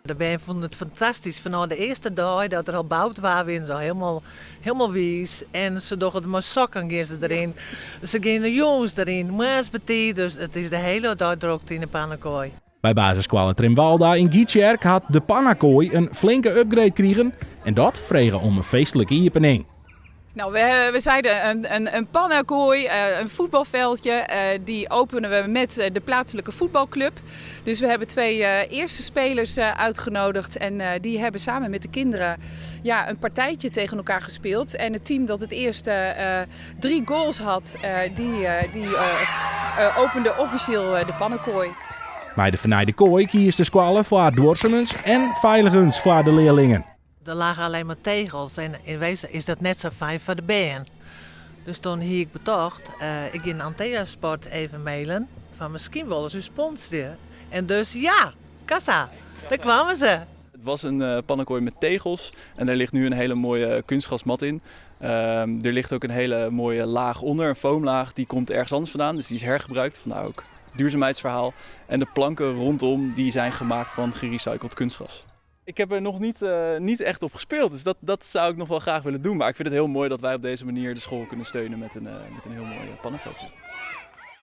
De bern fûnen it fantastysk. Fanôf de earste dei dat der al boud waard, wiene se al hielendal, hielendal wiis. En se dogge it mei sokken, gean se deryn. Se gean de jûns deryn, moarns betiid. Dus it is de hiele dei drokte yn de pannekoai. By basisskoalle Trimwalda yn Gytsjerk hat de pannakoai in flinke upgrade krigen en dat frege om in feestlike iepening. Nou, we zeiden een pannakooi, een voetbalveldje. Die openen we met de plaatselijke voetbalclub. Dus we hebben twee eerste spelers uitgenodigd. En die hebben samen met de kinderen, ja, een partijtje tegen elkaar gespeeld. En het team dat het eerste drie goals had, die opende officieel de pannakooi. By de fernijde koai kiest de skoalle foar duorsumens en feiligens foar de learlingen. Er lagen alleen maar tegels en in wezen is dat net zo fijn foar de bern. Dus doe hie ik betocht, ik gean Antea Sport even mailen fan miskien wolle se ús sponsorje. En dus ja, kassa, dêr kamen se. Het was een pannakooi met tegels en daar ligt nu een hele mooie kunstgrasmat in. Er ligt ook een hele mooie laag onder, een foamlaag, die komt ergens anders vandaan. Dus die is hergebruikt, vandaar ook duurzaamheidsverhaal. En de planken rondom die zijn gemaakt van gerecycled kunstgras. Ik heb er nog niet echt op gespeeld, dus dat zou ik nog wel graag willen doen. Maar ik vind het heel mooi dat wij op deze manier de school kunnen steunen met een heel mooi pannenveldje.